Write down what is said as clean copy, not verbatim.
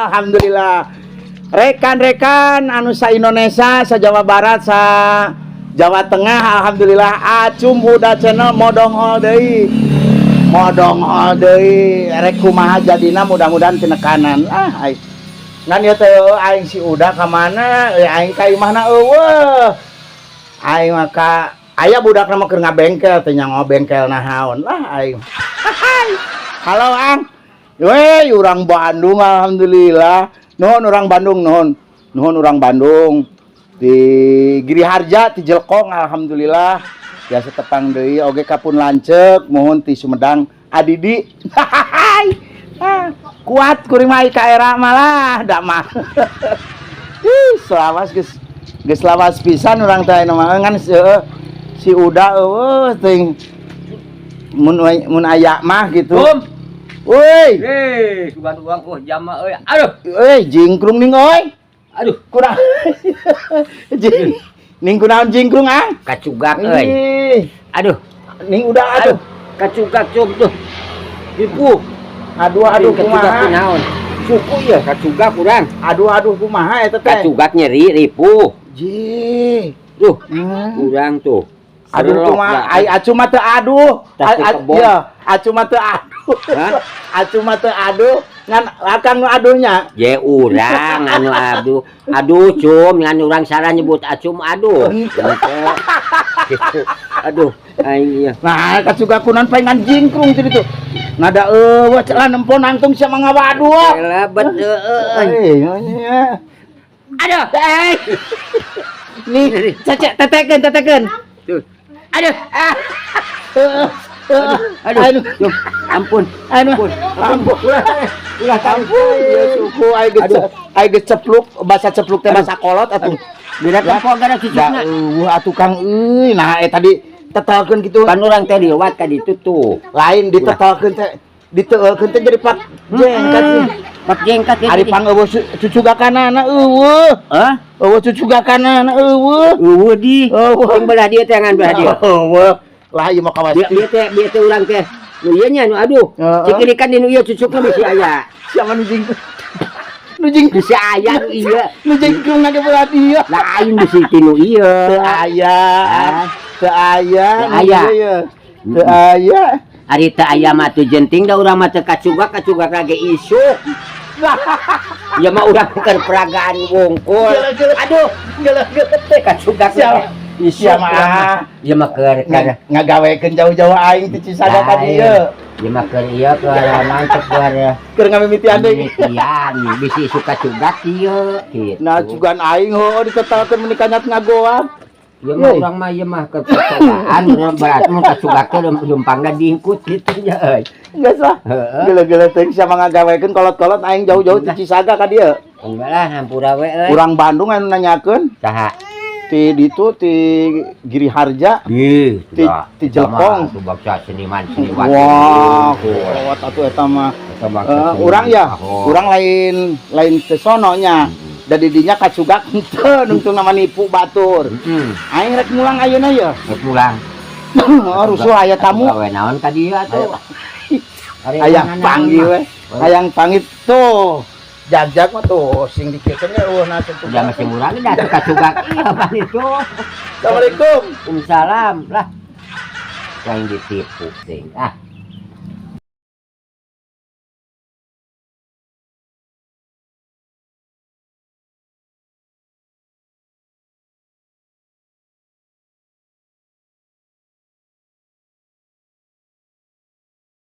Alhamdulillah. Rekan-rekan anu sa Indonesia, sa Jawa Barat, sa Jawa Tengah, alhamdulillah Acum Uda Channel modonghol deui. Modonghol deui, rek kumaha jadina, mudah-mudahan tinekanan. Ah, aing. Ngan ieu teh aing si Uda ka mana? Euy, aing ka imahna euweuh. Aing mah ka aya budak mah keur ngabengkel teh, nyango bengkel naon lah aing. Halo, Ang. Weh, urang Bandung, alhamdulillah. Nuhun urang Bandung, nuhun. Nuhun urang Bandung. Di Giri Harja, di Jelkong, alhamdulillah. Biasa tepang deui oge ka pun lanceuk, mohon ti Sumedang Adidi. Ah, kuat kuring mah ka era malah da mah. Ih, selawas geus geus lawas pisan urang teh mah ngan si Uda euweuh teuing, mun mun aya mah gitu. Bum. Woi, Eh, sugan uang oh jama euy. Aduh, euy, jingkrung ning euy. Aduh, Kurang. Jing. Ning kunaon jingkrung, ah? Kacugak euy. Ih, Aduh, ning udah aduh. Aduh, kacugak cum tuh. Ibu, Aduh aduh, kacugak kumaha? Kunaon? Suku ya kacugak urang. Aduh aduh, kumaha eta teh? Kacugak nyeri ripuh. Ji. Tuh, urang tuh. Aduh, Serelok kumaha? dah. Ai acu mah teu aduh. Tas di kebon. Iya, acu mah teu aduh. Hah? Acu mah teu aduh, ngan akang nu aduhnya. Ye urang anu aduh. Aduh cum, ngan urang salah nyebut acum aduh. Henteu. Gitu. Aduh, aing ieu. Nah, kacugak kunaon palingan jingkrung tadi tuh. Ngada euweuh celah nempo nangtung sia mah ngawaduh. Lebet eueuh. Eh, iya. Aduh. Eh. Nih, cecek tetekeun tetekeun. Tuh. Aduh. Ah. Heeh. Aduh, Aduh. Duh, ampun. Aduh. Ampun. Ampun. Ulah, ulah. Ampun, ya suku aing geus aing geus cepluk, bahasa cepluk teh bahasa kolot atuh. Geura tempo gara Da cucukna. Euweuh atuh, Kang euy. Nah, eh tadi tetelkeun kitu. Pan urang teh liwat ka ditu tuh. Lain ditetelkeun teh, diteulkeun teh jadi pak jengkat sih. Pak jengkat ya. Ari pang euweuh cucugakanana euweuh. Hah? Euweuh cucugakanana euweuh. Euweuh di. Euweuh. Yang belah dieu teh ngan belah dieu. Euweuh. Lah ieu mah kawas. Dia dia teh dia teh urang teh. Nu ieu nya nu aduh. Heeh. Cikirikan di nu ieu cucukna bisi aya. Siapa nu jing? Nu jing Bisi aya nu ieu. Nu jingkrung ge belah dieu. Lain bisi ti nu ieu. Teu aya. Ah. Teu aya. Teu aya. Ieu. Teu aya. Ari teu aya mah tuh jenting da urang mah teu kacugak, kacugak lagi isuk. Ya mah urang keur peragaan wungkul. Aduh, Gele-gele teh. Kacugak Siapa? isuk. Siapa? Urang mah. Ya mah keur keur Ngagawekeun jauh-jauh aing ti Cisaga ka dieu. Ya mah keur ieu keur mantep keur Keur ngamimitian deui. mimitian bisi isuk kacugak ieu gitu. Nah, cugan aing heueuh ditetelkeun meuni kanyat ngagoan. Ya mah urang mah ieu mah keur percobaan urang berarti mun kacugak teh leumpangna diingkut gitu ya euy. Geus lah. Heeh. Gele-gele teh siapa ngagawekeun kolot-kolot aing jauh-jauh ti Cisaga ka dieu. Enggak lah, hampura we euy. Urang Bandung anu nanyakeun Saha? Ti ditu ti Giri Harja. Ih, Ti Jelkong. Itu bangsa seniman seniwati. Wah, kuat atuh eta mah. Eta bangsa Eh, seniman. urang ya, Oh. urang lain lain ke sono nya. Da di dinya kacugak henteu nungtung nama nipu batur. Heeh. Aing rek mulang ayeuna ya. Rek pulang. Oh, rusuh aya tamu. Gawe naon ka dieu atuh? Hayang panggil we. Hayang panggil tuh. Jag-jag mah tuh sing dikiekeun ge euweuh na Udah masih murah dah tuh kacugak iya pan itu. Assalamualaikum. Waalaikumsalam lah. Yang ditipu ting. Ah.